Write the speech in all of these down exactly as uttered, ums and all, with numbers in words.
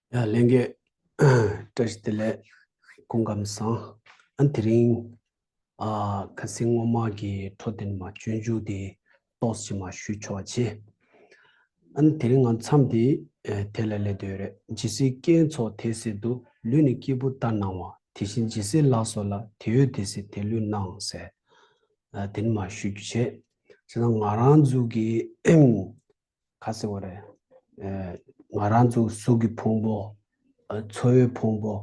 ཡ་ལྷན་རྒྱས། བཀྲ་ཤིས་བདེ་ལེགས། སྐུ་ཁམས་བཟང་། ཨ་དེ་རིང་ཨ་ཁ་སང་སྔོན་མ་གི་འཕྲོ་དེ་ནས་མར་སྤྱོད་འཇུག་དེ་ཏོག་ཙམ་མར་ཞུས་ཆོག་པ་བྱས། ཨ་ནི་དེ་རིང་ང་མཚམས་འདི་ཨ་དེ་ལ་སླེབས་བསྡད་ཡོད་རེད། ཇི་སྲིད་རྐྱེན་ཚོགས་དེ་སྲིད་དུ། ལུས་ནི་སྐྱེས་བུ་ལྟར་སྣང་བ། དེ་བཞིན་ཇི་སྲིད་ལག་སོགས་ལ། དེ་ཡོད་དེ་སྲིད་དེ་ལུས་སྣང་ཟེར། ཨ་དེ་ནས་མར་ཞུ་རྒྱུ་བྱས། བྱས་ཙང་ང་རང་ཚོ་གི་ག་ཟེར་བ་རེད། ཨ་ང་རང་ཚོ་གཟུགས་ཀྱི་ཕུང་པོ། ཨ་ཚོར་བའི་ཕུང་པོ།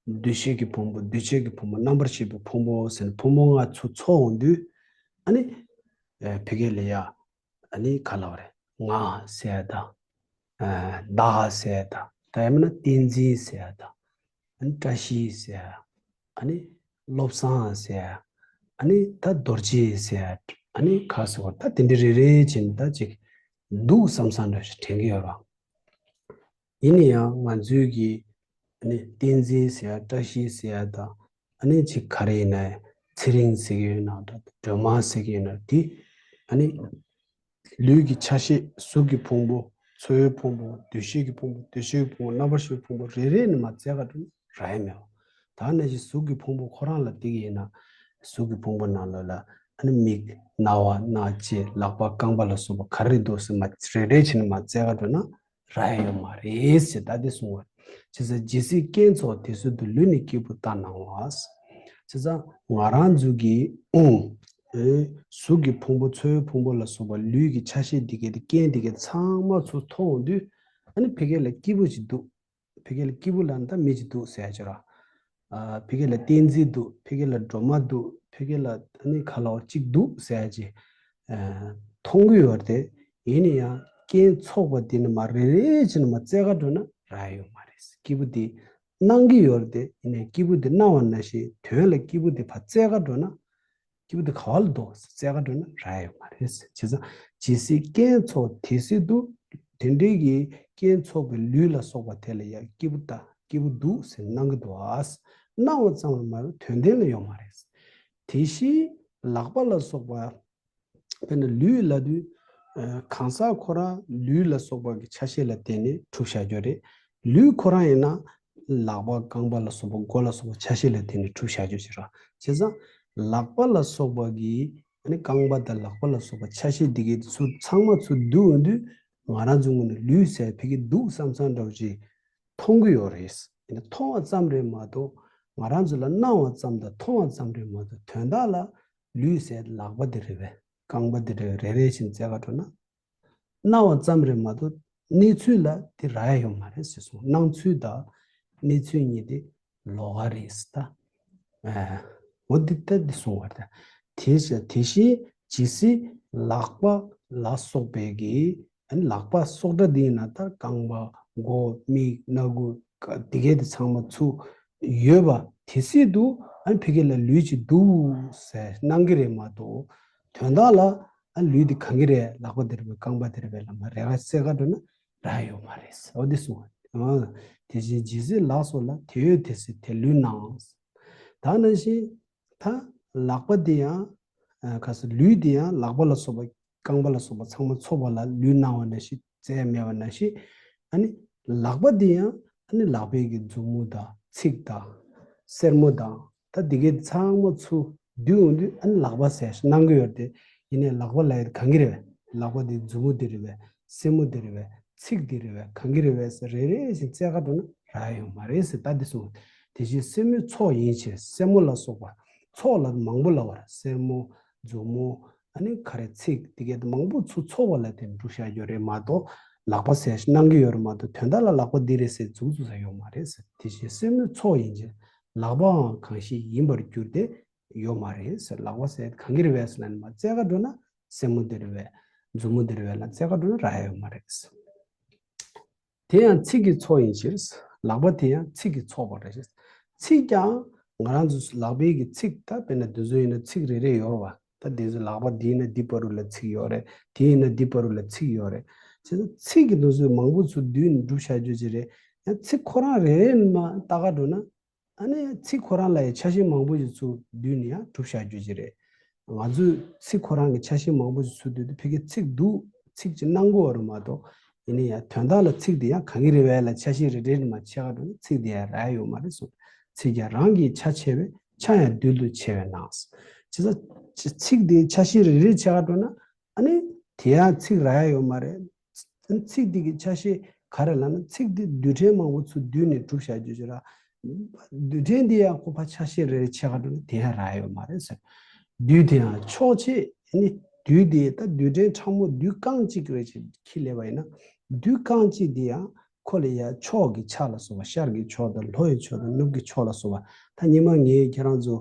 འདུ་ཤེས་ཀྱི་ཕུང་པོ། འདུ་བྱེད་ཀྱི་ཕུང་པོ། རྣམ་པར་ཤེས་པའི་ཕུང་པོ་ཟེར་ནས་ཕུང་པོ་ལྔ་ཚུར་ཚོགས་འོང་དུས། ཨ་ནི་ཨ་ཕ་གི་ལ་ཡ། ཨ་ནི་ག་ལབ་རེད། ང་ཟེར་ཡ་དང་། ཨ་བདག་ཟེར་ཡ་དང་། ད་ཡང་མིན་ན་བསྟན་འཛིན་ཟེར་ཡ་དང་། ཨ་ནི་བཀྲ་ཤིས་ཟེར་ཡ། ཨ་ནི་བློ་བཟང་ཟེར་ཡ། ཨ་ནི་ད་རྡོ་རྗེ་ཟེར་ཡ། ཨ་ནི་ག་ཟེར་བ། ད་དེ་འདྲ་རེ་རེ་བྱས་ནས་ད་ཅིག་འདུག་བསམ་བསམ་འདྲ་ཞིག་དྲན་གྱི་ཡོད་རེད། ཡིན་ན་ཡང་ང་ཚོའི་གི་ཨ་ནི་བསྟན་འཛིན་ཟེར་ཡ། བཀྲ་ཤིས་ཟེར་ཡ་དང་། ཨ་ནི་ཅིག་ག་རེ་ཡིན་ན། ཚེ་རིང་ཟེར་གྱི་ཡོད་ན་འདྲ། སྒྲོལ་མ་ཟེར་གྱི་ཡོད་ན་འདྲ། དེ་ཨ་ནི་ལུས་ཀྱི་ཆ་ཤས། གཟུགས་ཀྱི་ཕུང་པོ། ཚོར་བའི་ཕུང་པོ། འདུ་ཤེས་ཀྱི་ཕུང་པོ། འདུ་བྱེད་ཀྱི་ཕུང་པོ། རྣམ་པར་ཤེས་ཀྱི་ཕུང་པོ་རེ་རེ་ནས་མར་བཙལ་ག་འགྲོ་ན་རག་ཡ་མེད་པ། ད་ནང་བཞིན་གཟུགས་ཀྱི་ཕུང་པོ་ཁོ་རང་ལ་བལྟས་ཀྱི་ཡིན་ན། གཟུགས་ཀྱི་ཕུང་པོ་ནང་ལོགས་ལ་ཨ་ནི་མིག། རྣ་བ། སྣ། ལྕེ། ལག་པ། རྐང་པ་ལ་སོགས་པ་ག་རེ་འདུག་ཟེར་མར་རེ་རེ་བྱས་ནས་མར་བཙལ་ག་འགྲོ་ན་རག་ཡ་ཡོད་མ་རེད་ཟེར། ད་དེ་གསུངས་པ་རེད། བྱས་ཙང་ཇི་སྲིད་རྐྱེན་ཚོགས་དེ་སྲིད་དུ། ལུས་ནི་སྐྱེས་བུ་ལྟར་སྣང་བ། བྱས་ཙང་ང་རང་ཚོ་གི་ཨུང་། ཨེ་གཟུགས་ཀྱི་ཕུང་པོ། ཚོར་བའི་ཕུང་པོ་ལ་སོགས་པ་ལུས་ཀྱི་ཆ་ཤས་འདི་གའི་དེ། རྐྱེན་འདི་གའི་དེ་ཚང་མ་ཚུར་མཐོང་འོང་དུས། ཨ་ནི་ཕ་གི་ལ་སྐྱེས་བུ་ཅིག་འདུག་ཕ་གི་ལ་སྐྱེས་བུ་ལབ་ན་ད་མི་ཅིག་འདུག་ཟེར་ཡ་ཅིག་རེད། ཨ་ཕ་གི་ལ་བསྟན་འཛིན་འདུག་ཕ་གི་ལ་སྒྲོལ་མ་འདུག་ཕ་གི་ལ་ཨ་ནི་ག་ལབ་དགོས། ཅིག་འདུག་ཟེར་ཡ་ཅིག་ཨ་མཐོང་གི་ཡོད་རེད་དེ། ཡིན་ན་ཡང་རྐྱེན་ཚོགས་པ་འདི་ནས་མར་རེ་རེ་བྱས་ནས་མར་བཙལ་ག་འགྲོ་ན་རག་ཡ་ཡོད་མ་རེད། སྐྱེས་བུ་འདི་སྣང་གི་ཡོད་རེད་དེ། ཡིན་ནའི་སྐྱེས་བུ་འདི་སྣང་བ་ནང་བཞིན་དོན་ལ་སྐྱེས་བུ་འདི་ཕར་བཙལ་ག་འགྲོ་ན། སྐྱེས་བུ་འདི་ག་བ་ལ་འདུག་ཟེར་བཙལ་ག་འགྲོ་ན་རག་ཡ་ཡོད་མ་རེད། བྱས་ཙང་ཇི་སྲིད་རྐྱེན་ཚོགས་དེ་སྲིད་དུ། དེ་འདྲའི་གི་རྐྱེན་ཚོགས་པའི་ལུས་ལ་སོགས་པ་དེ་ལ་ཡང་སྐྱེས་བུ་ལྟ། སྐྱེས་བུ་འདུག་ཟེར་སྣང་གི་འདུག་ཨ། སྣང་བ་ཙམ་ལ་མ་རེད། དོན་ལྡན་ལ་ཡོད་མ་རེད། དེ་བཞིན་ལག་པ་ལ་སོགས་པ། དཔེར་ན་ལུས་ལབ་དུས། ཨ་གང་ཟག་ཁོ་རང་ལུས་ལ་སོགས་པ་གི་ཆ་ཤས་ལ་བརྟེན་ནས་གྲུབ་བཞག་རྒྱུ་རེད། ལུས་ཁོ་རང་ཡིན་ན་ལག་པ་རྐང་པ་ལ་སོགས་པ་མགོ་ལ་སོགས་པ་ཆ་ཤས་ལ་བརྟེན་ནས་གྲུབ་བཞག་རྒྱུ་ཞིག་རེད། བྱས་ཙང་ལག་པ་ལ་སོགས་པ་གི་ཨ་ནི་རྐང་པ་དང་ལག་པ་ལ་སོགས་པ་ཆ་ཤས་འདི་གའི་ཚུར་ཚང་མ་ཚུར་བསྡུ་འོང་དུས། ང་རང་ཚོ་ངོས་ནས་ལུས་ཟེར་ཕ་གི་འདུག་བསམ་བསམ་འདྲ་བོ་ཅིག་མཐོང་གི་ཡོད་རེད། ཡིན་ན་མཐོང་བ་ཙམ་རེད་མ་གཏོགས། ང་རང་ཚོ་ལ་སྣང་བ་ཙམ་དང་མཐོང་བ་ཙམ་རེད་མ་གཏོགས། དོན་དག་ལ་ལུས་ཟེར་ལག་པ་འདི་རེད་པས། རྐང་པ་འདི་རེད་པས། རེ་རེ་བཞིན་བཙལ་ག་འགྲོ་ན། སྣང་བ་ཙམ་རེད་མ་གཏོགས། གནས་ཚུལ་ལ་དེ་རག་ཡ་ཡོད་མ་རེད་ཟེར་སོང་། སྣང་ཚུལ་དང་གནས་ཚུལ་གཉིས་དེ་ལོགས་ཀ་རེད་ཟེར། ད་ཨ་འོ་འདི་ལྟ་འདི་གསུངས་པ་རེད། དེ་བཞིན་དེ་བཞིན་ཇི་སྲིད་ལག་པ་ལ་སོགས་པའི་གི། ཨ་ནི་ལག་པ་སོགས་སྒྲ་འདི་ཡིན་ན་ད་རྐང་པ། མགོ། མིག། སྣ་ཁུག་དེ་གའི་དེ་ཚང་མ་ཚུར་ཡོད་པ་དེ་སྲིད་དུ། ཨ་ནི་ཕ་གི་ལ་ལུས་ཅིག་འདུག་ཟེར་སྣང་གི་རེད་མ་གཏོགས། དོན་དག་ལ་ཨ་ལུས་འདི་གང་གི་རེད། ལག་པ་འདི་རེད་པས། རྐང་པ་འདི་རེད་པས་ལབ་མར་རེ་རེ་བཙལ་ག་འགྲོ་ན་རག་ཡོད་མ་རེད། འོ་འདི་གསུངས་པ། ཨ་དེ་བཞིན་ཇི་སྲིད་ལག་སོགས་ལ། དེ་ཡོད་དེ་སྲིད་དེ་ལུས་སྣང་། ད་ནང་བཞིན་ད་ལག་པ་འདི་ཡང་ཨ་ག་ཟེར། ལུས་འདི་ཡང་ལག་པ་ལ་སོགས་པ། རྐང་པ་ལ་སོགས་པ་ཚང་མ་ཚོགས་པ་ལ་ལུས་སྣང་བ་ནང་བཞིན། བཙལ་མེད་པ་ནང་བཞིན། ཨ་ནི་ལག་པ་འདི་ཡང་ཨ་ནི་ལག་པའི་གི་མཛུབ་མོ་དང་ཚིགས་དང་སེན་མོ་དང་། ད་འདི་གའི་ཚང་མ་ཚུར་བསྡུས་འོང་དུས། ཨ་ནི་ལག་པ་ཟེར་སྣང་གི་ཡོད་རེད་དེ། ཡིན་ནའི་ལག་པ་ལབ་ཡ་དེ་གང་གི་རེད་པས། ལག་པ་འདི་མཛུབ་མོ་འདི་རེད་པས། སེན་མོ་འདི་རེད་པས། ཚིགས་འདི་རེད་པས། གང་གི་རེད་པས་ཟེར་རེ་རེ་བཞིན་བཙལ་ག་འགྲོ་ན་རག་ཡོད་མ་རེད་ཟེར། ད་འདི་གསུངས། དེ་བཞིན་སེན་མོའི་ཚོགས་ཡིན་ཕྱིར། སེན་མོ་ལ་སོགས་པ། ཚོགས་ལ་མང་པོ་ལབ་པ་རེད། སེན་མོ། མཛུབ་མོ། ཨ་ནི་ག་རེ། ཚིགས། དེ་གའི་མང་པོ་ཚུར་ཚོགས་པ་ལ་དེ་གྲུབ་བཞག་རྒྱུ་རེད་མ་གཏོགས། ལག་པ་ཟེར་སྣང་གི་ཡོད་རེད་མ་གཏོགས། དོན་དག་ལ་ལག་པ་འདི་རེད་ཟེར་མཛུབ་བཙུགས་ས་ཡོད་མ་རེད་ཟེར། དེ་བཞིན་སེན་མོའི་ཚོགས་ཡིན་ཕྱིར། ལག་པའང་གང་ཞིག་ཡིན་པར་གྱུར་ཏེ། ཡོད་མ་རེད་ཟེར། ལག་པ་ཟེར་གང་གི་རེད་པས་ཟེར་ན་ནི་མར་བཙལ་ག་འགྲོ་ན་སེན་མོ་འདི་རེད་པས། མཛུབ་མོ་འདི་རེད་པས་ལབ་བཙལ་ག་འགྲོ་ན་རག་ཡ་ཡོད་མ་རེད་ཟེར། དེ་ཡང་ཚིགས་ཀྱི་ཚོགས་ཡིན་ཕྱིར། ལག་པ་དེ་ཡང་ཚིགས་ཀྱི་ཚོགས་པ་རེད། ཚིགས་ཀྱང་ང་རང་ཚོ་ལག་པའི་གི་ཚིགས། ད་དཔེར་ན་འདི་ཚོ་ཡིན་ན་ཚིགས་རེ་རེ་ཡོད་རེད་པ། ད་འདི་ཚོ་ལག་པ་འདི་ཡིན་ན་འདི་བར་དུ་ལ་ཚིགས་ཡོད་རེད། དེ་ཡིན་ན་འདི་བར་དུ་ལ་ཚིགས་ཡོད་རེད། བྱས་ཙང་ཚིགས་ཀྱི་འདི་ཚོ་མང་པོ་ཚུར་བསྡུས་ནས་གྲུབ་བཞག་རྒྱུ་ཅིག་རེད། ཡང་ཚིགས་ཁོ་རང་རེ་རེ་ནས་མར་བལྟ་ག་འགྲོ་ན། ཨ་ནི་ཚིགས་ཁོ་རང་ལ་ཡང་ཆ་ཤས་མང་པོ་ཞིག་ཚུར་བསྡུས་ནས་ཡང་གྲུབ་བཞག་རྒྱུ་ཅིག་རེད། ང་ཚོས་ཚིགས་ཁོ་རང་གི་ཆ་ཤས་མང་པོ་ཞིག་ཚུར་བསྡུས་དུས་ཕ་གི་ཚིགས་འདུག་ཚིགས་ཅིག་སྣང་གི་ཡོད་རེད་མ་གཏོགས། ཡིན་ན་ཡང་དོན་དག་ལ་ཚིག་དེ་ཡང་གང་གི་རེད་བས་ལ་ཆ་ཤས་རེ་རེ་ནས་མར་ཕྱེ་ག་འགྲོ་ན་ཚིག་དེ་ཡང་རག་ཡོད་མ་རེད་གསུངས། ཚིག་ཀྱང་རང་གི་ཆ་ཕྱེ་བས་ཆ་ཡང་རྡུལ་དུ་ཕྱེ་བས་ན། བྱས་ཙང་ཚིག་དེའི་ཆ་ཤས་རེ་རེ་ཕྱེ་ག་འགྲོ་ན་ཨ་ནི་དེ་ཡང་ཚིག་རག་ཡ་ཡོད་མ་རེད། ཚིག་འདི་གི་ཆ་ཤས་ག་རེ་ལབ་ན་ཚིག་འདི་རྡུལ་ཕྲན་མང་པོ་ཚུར་བསྡུས་ནས་གྲུབ་བཞག་རྒྱུ་ཅིག་ར། རྡུལ་ཕྲན་འདི་ཡང་ཁོ་ཕར་ཆ་ཤས་རེ་རེ་ཕྱེ་ག་འགྲོ་ན་དེ་ཡང་རག་ཡོད་མ་རེད་ཟེར། རྡུལ་དེ་ཡང་ཕྱོགས་ཆེ་ནི་རྡུལ་དེ་ད་རྡུལ་ཕྲན་ཕྲ་མོ་རྡུལ་རྐང་གཅིག་རེ་ཅིག་ཁྱི་ལས་པ་ཡིན་ན་རྡུལ་རྐང་གཅིག་འདི་ཡང་ཁོ་ལ་ཡང་ཕྱོགས་ཀྱི་ཆ་ལ་སོགས་པ་ཤར་གྱི་ཕྱོགས་དང་ལྷོ་ཡི་ཕྱོགས་དང་ནུབ་ཀྱི་ཕྱོགས་ལ་སོགས་པ་ད་ཉི་མ་ངས་ཁྱེད་རང་ཚོ་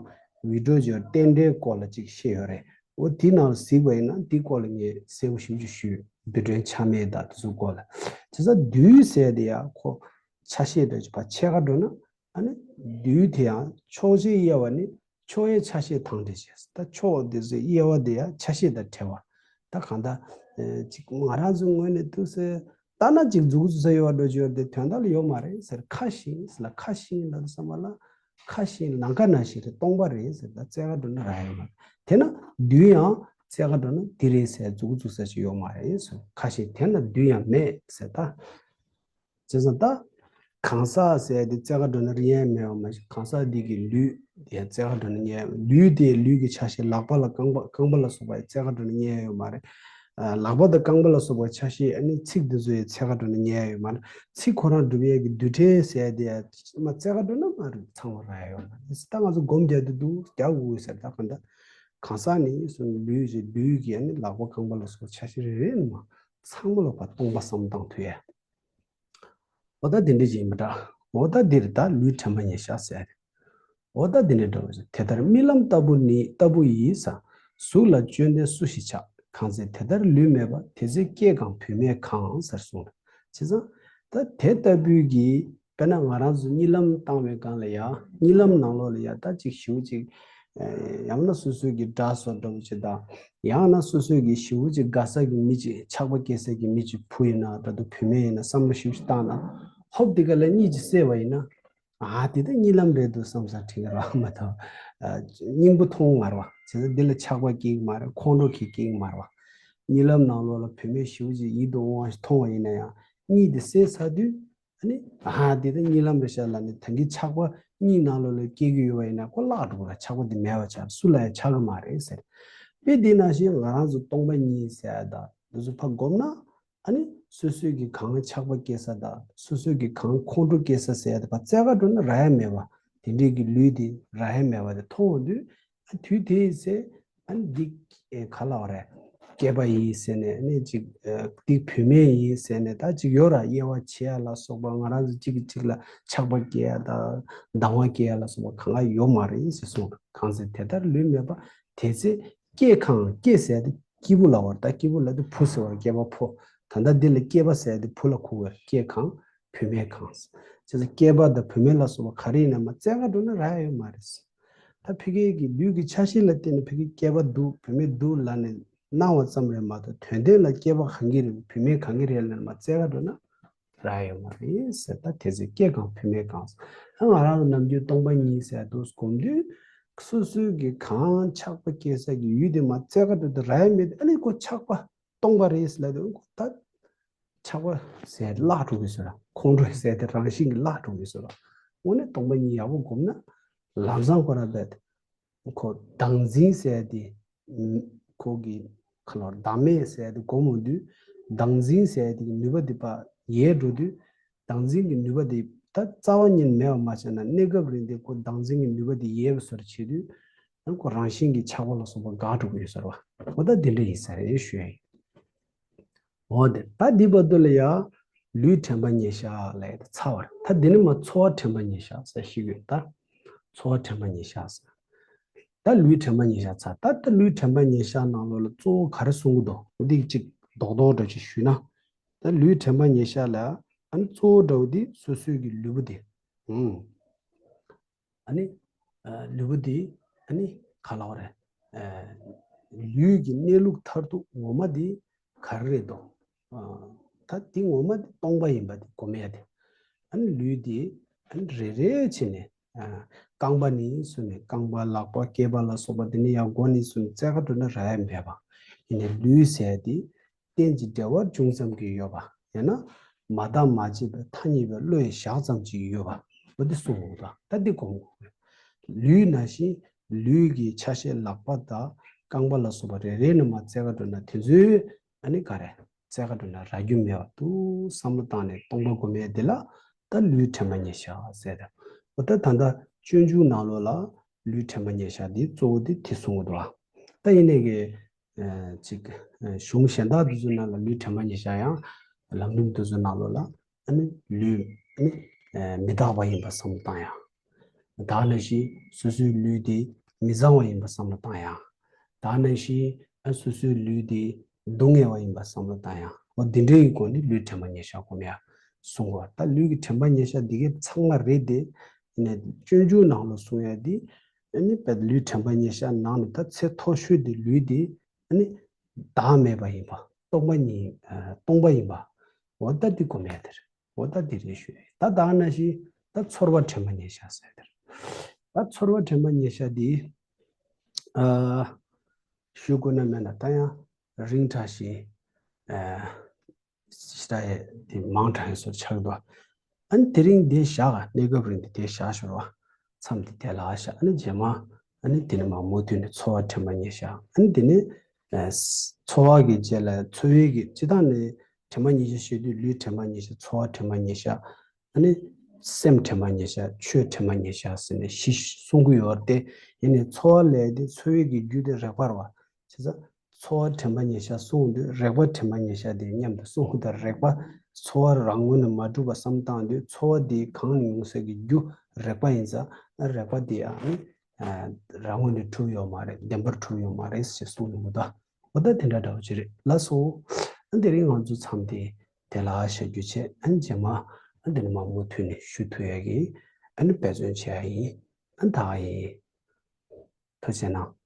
བི་ཌིའོ་ཅིག་རྟེན་འབྲེལ་སྐོར་ལ་ཅིག་བཤད་ཡོད་རེད། འོ་དེ་ནང་ལ་གཟིགས་པ་ཡིན་ན་དེ་སྐོར་ལ་ངས་གསལ་པོ་ཞིབ་ཅིག་ཞུས། རྡུལ་ཕྲན་ཆ་མེད་དང་དེ་ཚོ་སྐོར་ལ། བྱས་ཙང་རྡུལ་ཟེར་དེ་ཡང་ཁོ་ཆ་ཤས་འདྲ་ཅིག་ཕར་ཕྱེ་ག་འགྲོ་ན་ཨ་ནི་རྡུལ་དེ་ཡང་ཕྱོགས་ཆའི་དབྱེ་བ་ནི་ཕྱོགས་དབྱེ་ཆ་ཤས་དང་འདྲ་བྱས། ད་ཕྱོགས་དེ་ཚོའི་དབྱེ་བ་དེ་ཡང་ཆ་ཤས་དང་བྲལ་བ། ད་གང་ལྟར་ཅིག་ང་རང་ཚོའི་ངོས་ནས་འདུག་ཟེར། ལྟ་ན་ཅིག་མཛུག་གུ་ཟེར་ཡོད་འགྲོ་ཅིག་ཡོད་དེ་དོན་དག་ལ་ཡོད་མ་རེད་ཟེར། ཁ་ཞེང་ཟེར་ལ་ཁ་ཞེང་ལ་བསམ་པ་ལ་ཁ་ཞེང་ལམ་ཁ་ན་ཞིག་རེད་སྟོང་པ་རེད་ཟེར། ད་བཙལ་ག་འགྲོ་ན་རག་ཡོད་མ་རེད། དེ་ན་རྡུལ་ཡང་བཙལ་ག་འགྲོ་ན་འདི་རེད་ཟེར་མཛུག་གུ་བཙུགས་ས་ཅིག་ཡོད་མ་རེད་ཟེར། ཁ་ཞེང་དེ་ན་རྡུལ་ཡང་མེད་ཟེར་ད། བྱས་ཙང་ད་གང་ཟག་ཟེར་དེ་བཙལ་ག་འགྲོ་ན་རིན་ཡང་མེད་པ་མ་གཞི་གང་ཟག་འདི་གི་ལུས་དེ་བཙལ་ག་འགྲོ་ན་རྙེད་ཡ་ལུས་དེ་ལུས་ཀྱི་ཆ་ཤས་ལག་པ་ལ་རྐང་པ་རྐང་པ་ལ་སོགས་པ་བཙལ་ག་འགྲོ་ན་རྙེད་ཡ་ཡོད་མ་རེད། ལག་པ་དང་རྐང་པ་ལ་སོགས་པའི་ཆ་ཤས་ཨ་ནི་ཚིག་འདི་ཚོ་ཡི་བཙལ་ག་འགྲོ་ན་རྙེད་ཡ་ཡོད་མ་རེད། ཚིག་ཁོ་རང་སྒྲུབ་ཡས་ཀྱི་རྡུལ་ཕྲན་ཟེར་དེ་ཡ་མ་བཙལ་ག་འགྲོ་ན་མ་རེད་ཚང་མ་རག་ཡ་ཡོད་མ་རེད། ད་ང་ཚོ་སྒོམ་རྒྱག་དུས་འདུག་རྒྱག་དགོས་ཟེར་ད་གང་ལྟར་གང་ཟག་ནས་སོང་ལུས་ཀྱི་ལུས་ཀྱི་ཨ་ནི་ལག་པ་རྐང་པ་ལ་སོགས་ཆ་ཤས་རེ་རེ་ནས་མ་ཚང་མ་ལ་ཕར་སྟོང་པ་བསམ་བཏང་ཐུབ་ཡ། འོ་ད་དེ་འདྲ་ཞིག་མི་འདྲ། འོ་ད་འདིར་ད་ལུས་དྲན་པ་ཉེར་བཞག་ཟེར། འོ་ད་འདི་འདྲ་འདྲ་བ་ཞིག་དེ་ལྟར་རྨི་ལམ་ལྟ་བུ་ནི་ལྟ་བུ་ཡིས། གཟུགས་ལ་སྤྱོད་ལྡན་སུ་ཞིག་ཆགས། གང་ཚེ་དེ་ལྟར་ལུས་མེད་པ། དེ་ཚེ་སྐྱེས་གང་བུད་མེད་གང་ཟེར་གསུངས། བྱས་ཙང་ད་དེ་ལྟ་བུའི་གི་དཔེར་ན་ང་རང་ཚོ་གཉིད་ལམ་བཏང་བའི་སྒང་ལ་ཡང་གཉིད་ལམ་ནང་ལོགས་ལ་ཡང་ད་ཅིག་ཞིའུ་ཅིག་ཡང་ན་སོ་སོའི་གི་དགྲ་སོགས་འདྲ་བོ་ཅིག་དང་། ཡང་ན་སོ་སོའི་གི་ཞེ་པོ་ཅིག་དགའ་ས་གི་མི་ཅིག་ཆགས་པ་སྐྱེ་ས་གི་མི་ཅིག་བུ་ཡིན་ན་ད་དུང་བུད་མེད་ཡིན་ན་བསམ་བློ་ཞེ་པོ་ཅིག་བཏང་ན། ཧོབ་དེ་ག་ལ་གཉིད་ཅིག་སད་པ་ཡིན་ན། ཨ་དེ་ད་གཉིད་ལམ་རེད་འདུག་བསམ་ས་དྲན་གི་ར་མ་གཏོགས། སྙིང་པོ་མཐོང་མ་རེད་བ། བྱས་ཙང་འདི་ལ་ཆགས་པ་སྐྱེ་གི་མ་རེད། ཁོང་ཁྲོ་གི་སྐྱེ་གི་མ་རེད་བ། གཉིད་ལམ་ནང་ལོགས་ལ་བུད་མེད་ཞེ་པོ་ཅིག་ཡིད་དུ་འོང་བ་ཞིག་མཐོང་བ་ཡིན་ན་ཡང་གཉིད་དེ་སད་ཚར་དུས། ཨ་ནི། ཨ་ཧ་འདི་ད་གཉིད་ལམ་རེད་ཤག་ལབ་ནས་ད་གིན་ཆགས་པ་གཉིད་ནང་ལོགས་ལ་སྐྱེ་གི་ཡོད་པ་ཡིན་ན་ཁོ་བརླག་འགྲོ་གི་ར། ཆགས་པ་འདི་མེད་པ་ཆགས་སུ་ལ་ཡང་ཆགས་གི་མ་རེད་ཟེར། དཔེ་འདི་ནང་བཞིན་ང་རང་ཚོ་སྟོང་པ་ཉིད་ཟེར་ཡ་ད་འདི་ཚོ་ཕར་བསྒོམ་ན་ཨ་ནི་སོ་སོའི་གི་གང་ཆགས་པ་སྐྱེ་ས་ད་སོ་སོའི་གི་གང་ཁོང་ཁྲོ་སྐྱེ་ས་ཟེར་ཡ་ད་ཕར་བཙལ་ག་འགྲོ་ན་རག་ཡ་མེད་པ་དེ་འདྲའི་གི་ལུས་འདི་རག་ཡ་མེད་པ་དེ་མཐོང་འོང་དུས། ཨ་དུས་དེའི་ཚེ་ཨ་ནི་འདི་ཨེ་ག་ལབ་རེད། སྐྱེས་པ་ཡིན་ཟེར་ནས་ཨ་ནི་ཅིག་ཨ་འདི་བུད་མེད་ཡིན་ཟེར་ནས་ད་ཅིག་ཡོད་ར། དབྱེ་བ་ཕྱེ་ཡ་ལ་སོགས་པ་ང་རང་ཚོ་གཅིག་གིས་གཅིག་ལ་ཆགས་པ་སྐྱེ་ཡ་དང་སྡང་བ་སྐྱེ་ཡ་ལ་སོགས་པ་གང་ག་ཡོད་མ་རེད་ཟེར་གསུངས། གང་ཚེ་དེ་ལྟར་ལུས་མེད་པ། དེ་ཚེ་སྐྱེས་གང་། སྐྱེས་ཟེར་དེ་སྐྱེས་བུ་ལབ་པ་རེད། ད་སྐྱེས་བུ་ལབ་དུས་བུ་ཟེར་བ་སྐྱེས་པ་ཕོ། ད་ལྟ་འདི་ལ་སྐྱེས་པ་ཟེར་དེ་བུ་ལ་གོ་བས། སྐྱེས་གང་། བུད་མེད་གང་། བྱས་ཙང་སྐྱེས་པ་དང་བུད་མེད་ལ་སོགས་པ་ག་རེ་ཡིན་ན་མ་བཙལ་ག་འགྲོ་ན་རག་ཡ་ཡོད་མ་རེད། ད་ཕ་གི་གི་ལུས་ཀྱི་ཆ་ཤས་ལ་བརྟེན་ནས་ཕ་གི་སྐྱེས་པ་འདུག་བུད་མེད་འདུག་ལབ་ནས་སྣང་བ་ཙམ་རེད་མ་གཏོགས་དོན་དོན་ལ་སྐྱེས་པ་གང་གི་རེད་བུད་མེད་གང་གི་རེད་ལབ་ནས་མ་བཙལ་ག་འགྲོ་ན་རག་ཡ་ཡོད་མ་རེད་ཟེར། ད་དེ་ཚེ་སྐྱེས་གང་བུད་མེད་གང་ཟེར། ད་ང་རང་ལ་ནམ་རྒྱུན་སྟོང་པ་ཉིད་ཟེར་འདུག་སྒོམ་དུས་སོ་སོའི་གི་གང་ཆགས་པ་སྐྱེ་ས་གི་ཡུལ་དེ་མ་བཙལ་ག་འགྲོ་དུས་རག་ཡ་མེད་དུས་ཨ་ནི་ཁོ་ཆགས་པ། སྟོང་པ་རེད་ལབ་དུས་ད་ཆགས་པ་ཟེར་བརླག་འགྲོ་གི་ཟེར་ར། ཁོང་ཁྲོ་ཟེར་དེ་རང་བཞིན་གྱིས་བརླག་འགྲོ་གི་ཟེར་ར། དངོས་གནས་སྟོང་པ་ཉིད་ཡག་པོ་བསྒོམས་ན་ལམ་སང་ཁོ་རང་རྦད་ཁོ་བདག་འཛིན་ཟེར་དེ་ཁོ་གི་ཁ་ལོ་བདག་མེད་ཟེར་དེ་བསྒོམ་འོང་དུས་བདག་འཛིན་ཟེར་དེ་གི་ནུས་པ་དེ་ཕར་ཡལ་འགྲོ་དུས་བདག་འཛིན་གྱི་ནུས་པ་དེ་ད་རྩ་བ་ཉིད་མེད་པ་མ་བྱས་ན་གནས་སྐབས་རིང་དེ་ཁོ་བདག་འཛིན་གྱི་ནུས་པ་དེ་ཡལ་བའི་བཟོ་འདྲ་བྱེད་དུས་ཁོ་རང་བཞིན་གྱིས་ཆགས་པ་ལ་སོགས་པ་འགག་འགྲོ་གི་ཡོད་ཟེར་བ། འོ་ད་དེ་འདྲ་ཡིན་ས་རེད་ཞུ་ཡ་ཡིན། འོ་དེ་ད་འདི་བར་དུ་ལ་ཡ་ལུས་དྲན་པ་ཉེར་བཞག་ལ་ཡ་ད་ཚར་བ་རེད། ད་འདི་ནི་མ་ཚོར་བ་དྲན་པ་ཉེར་བཞག་ཟེར་ཞུ་གི་ཡོད་ད། ཚོར་བ་དྲན་པ་ཉེར་བཞག་ཟེར། ད་ལུས་དྲན་པ་ཉེར་བཞག་ཚར། ད་ད་ལུས་དྲན་པ་ཉེར་བཞག་ནང་ལོགས་ལ་གཙོ་བོ་ག་རེ་གསུང་གི་འདུག་འདི་གཅིག་རྡོག་རྡོག་འདྲ་ཅིག་ཞུས་ན། ད་ལུས་དྲན་པ་ཉེར་བཞག་ལ་ཨ་ནི་གཙོ་བོ་འདྲ་བོ་འདི་སོ་སོའི་གི་ལུས་པོ་འདི། ཨུམ། ཨ་ནི། ཨ་ལུས་པོ་འདི་ཨ་ནི་ག་ལབ་རེད། ཨ་ལུས་ཀྱི་གནས་ལུགས་མཐར་ཐུག་ངོ་མ་འདི་ག་རེ་རེད་དོ། ཨ་ད་འདི་ངོ་མ་འདི་སྟོང་པ་ཡིན་པ་འདི་གོ་མེད་ཡ་དེ། ཨ་ནི་ལུས་འདི་ཨ་ནི་རེ་རེ་བྱས་ནས་ཨ་རྐང་པ་ནས་བཟུང་ནས་རྐང་པ་ལག་པ་སྐེད་པ་ལ་སོགས་པ་འདི་ནས་ཡང་མགོ་ནས་བཟུང་ནས་རྩ་ཁ་འགྲོ་ན་རག་ཡ་མེད་པ། ཡིན་ནའི་ལུས་ཟེར་ཡ་འདི། རྟེན་ཅིང་འབྲེལ་བར་ཅུང་ཙམ་གྱིས་ཡོད་པ། ཡང་ན་མ་བརྟགས་མ་དཔྱད་པའི་ཐ་སྙད་པའི་བློ་ཡི་ཞག་ཙམ་ཅིག་ཡོད་པ། འོ་འདི་གསུང་དགོས་འདུག་ད་འདི་གོ་མི་དགོས། ལུས་ནང་བཞིན་ལུས་ཀྱི་ཆ་ཤས་ལག་པ་དང་རྐང་པ་ལ་སོགས་པ་རེ་རེ་ནས་མར་རྩེ་ག་འགྲོ་ན་དེ་ཚོའི་ཨ་ནི་ག་རེ། རྩེ་ག་འགྲོ་ན་རག་རྒྱུ་མེད་པ་འདུག་བསམ་བློ་བཏང་ནས་སྟོང་པ་སྒོམ་ཡས་འདི་ལ་ད་ལུས་དྲན་པ་ཉེར་བཞག་ཟེར་ཏེ། འོ་ད་ད་ལྟ་སྤྱོད་འཇུག་ནང་ལོགས་ལ་ལུས་དྲན་པ་ཉེར་བཞག་འདི་གཙོ་བོ་འདི་དེ་གསུང་གི་འདུག་ཨ། ད་ཡིན་ནའི་གི་ཨ་ཅིག་ཨ་གཞུང་གཞན་དག་དེ་ཚོའི་ནང་ལ་ལུས་དྲན་པ་ཉེར་བཞག་ཡང་ལམ་རིམ་དེ་ཚོའི་ནང་ལོགས་ལ་ཨ་ནི་ལུས་ཨ་ནི་ཨ་མི་རྟག་པ་ཡིན་པ་བསམ་བློ་བཏང་ཡང་། ད་ནང་བཞིན་སོ་སོའི་ལུས་དེ་མི་གཙང་བ་ཡིན་པ་བསམ་བློ་བཏང་ཡང་། ད་ནང་བཞིན་ཨ་སོ་སོའི་ལུས་དེ་སྡུག་བསྔལ་བ་ཡིན་པ་བསམ་བློ་བཏང་ཡང་། འོ་འདི་འདྲའི་སྒོ་ནས་ལུས་དྲན་པ་ཉེར་བཞག་སྒོམ་ཡ་གསུང་བ། ད་ལུས་ཀྱི་དྲན་པ་ཉེར་བཞག་འདི་གའི་ཚང་མ་རེད་དེ། ནས་སྤྱོད་འཇུག་ནང་ལ་གསུང་ཡ་འདི་ཨ་ནི་བས་ལུས་དྲན་པ་ཉེར་བཞག་ནང་ནས་ད་ཚད་མཐོ་ཤོས་དེ་ལུས་དེ་ཨ་ནི་བདག་མེད་པ་ཡིན་པ། སྟོང་པ་ཉིད་ཨ་སྟོང་པ་ཡིན་པ། འོ་ད་འདི་སྒོམ་ཡ་དེ་རེད། འོ་ད་འདི་རེད་ཞུ་ཡ། ད་ད་ནང་བཞིན་ད་ཚོར་བ་དྲན་པ་ཉེར་བཞག་ཟེར་དེར། ད་ཚོར་བ་དྲན་པ་ཉེར་བཞག་འདི་ཨ་ཞུ་དགོས་ན་མེད་ན་ད་ཡང་རིང་དྲགས་ཤིང་ཨ་ཞེ་དྲག་ཡ་དེ་མང་དྲགས་ཡ་བཟོ་ཆགས་འདུག་ཨ་ནི་དེ་རིང་འདི་བཞག་གནས་སྐབས་རིང་འདི་དེ་བཞག་ཞོར་བ། མཚམས་འདི་དེ་ལ་བཞག་ཨ་ནི་རྗེས་མ་ཨ་ནི་དེ་ནས་མར་མུ་མཐུད་ནས་ཚོར་བ་དྲན་པ་ཉེར་བཞག་ཨ་ནི་དེ་ནས་ཨ་ཚོར་བ་གི་རྗེས་ལ་ཚོར་བའི་གི་སྤྱི་བཏང་ནས་དྲན་པ་ཉེར་བཞག་ཞུ་དུས་ལུས་དྲན་པ་ཉེར་བཞག་ཚོར་བ་དྲན་པ་ཉེར་བཞག་ཨ་ནི་སེམས་དྲན་པ་ཉེར་བཞག་ཆོས་དྲན་པ་ཉེར་བཞག་ཟེར་ནས་བཞི་གསུང་གི་ཡོད་རེད་དེ། ཡིན་ནའི་ཚོར་བ་ལས་དེ་ཚོར་བའི་གི་རྒྱུ་དེ་རེག་པ་རེད་བ། བྱས་ཙང་ཚོར་བ་དྲན་པ་ཉེར་བཞག་གསུངས་དུས་རེག་པ་དྲན་པ་ཉེར་བཞག་དེ་མཉམ་དུ་གསུངས་དུས་རེག་པ་ཚོར་བ་རང་ངོས་ནས་མ་གྲུབ་པ་བསམ་བཏང་དུས་ཚོར་བ་དེ་གང་ནས་ཡོང་ས་གི་རྒྱུ་རེག་པ་ཡིན་ཙང་རེག་པ་དེ་ཨ་ནི་རང་ངོས་ནས་གྲུབ་ཡོད་མ་རེད། བདེན་པར་གྲུབ་ཡོད་མ་རེད་ཞེས་གསུངས་ཡོང་གི་འདུག་འོ་ད་དེ་འདྲ་འདྲ་བོ་ཅིག་རེད་ལགས་སོ། ཨ་དེ་རིང་ང་ཚོ་མཚམས་དེ་དེ་ལ་བཞག་རྒྱུ་བྱས། ཨ་ནི་རྗེས་མ་ཨ་དེ་ནས་མར་མུ་མཐུད་ནས་ཞུ་ཐུབ་ཡ་གི་ཨ་ནི་འབད་བརྩོན་བྱེད་ཡ་ཡིན། ཨ་ད་ཡིན། ཐུགས་རྗེ་གནང་།